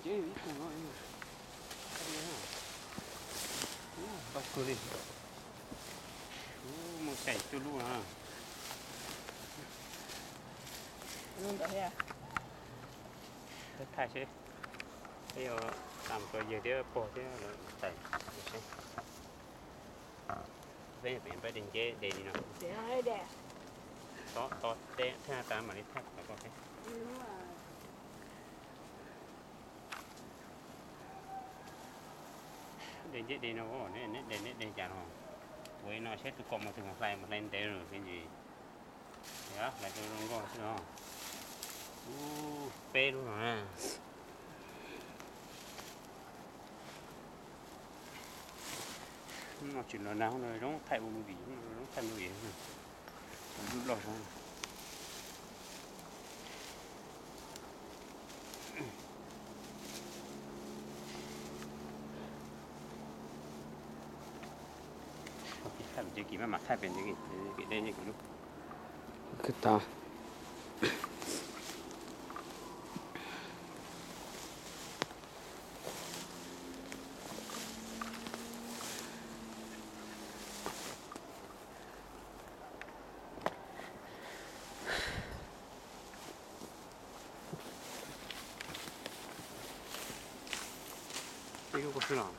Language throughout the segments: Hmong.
Ces ib tug no, pab kawg li. Muaj xya yim cuaj lub no. Peb thaij seb, peb yuav tau mus rau yawg thiab pog thiab lawv tais seb. Peb peb de nceb de li no. Tod tod teb thiaj tas mam li thaij kom koj seb. De nceb de no, neb de neb de cas no. Ua li no seb tus kom mus tus mus hlais mus hlais ntev lawm ces hlais rau zoo nkauj xwb no. Ub, peb lub no na. No tsis los nag no zoo thaij ua movie, zoo thaij movie. Lub loj zoo. Thaij pem nceb kis, maj mam thaij pem nceb kis, nceb kis de nceb kis lub. Kwv tas. Ib lub koj xwb los?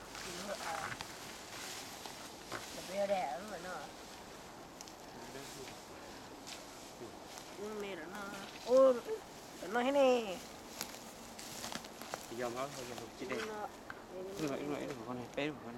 Ub, no thiab ne. Yog, ib lub, ib lub, ib lub, peb lub.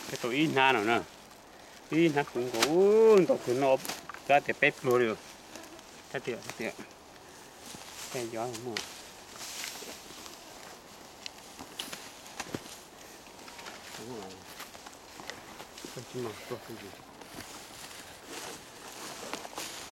Peb tau ib hnab no na, ib hnab kuv nkaus, ntau kawg no, kab tias peb pluag li. Thab tias, thab tias, peb yov muaj. Tsis mag tuaj xwb.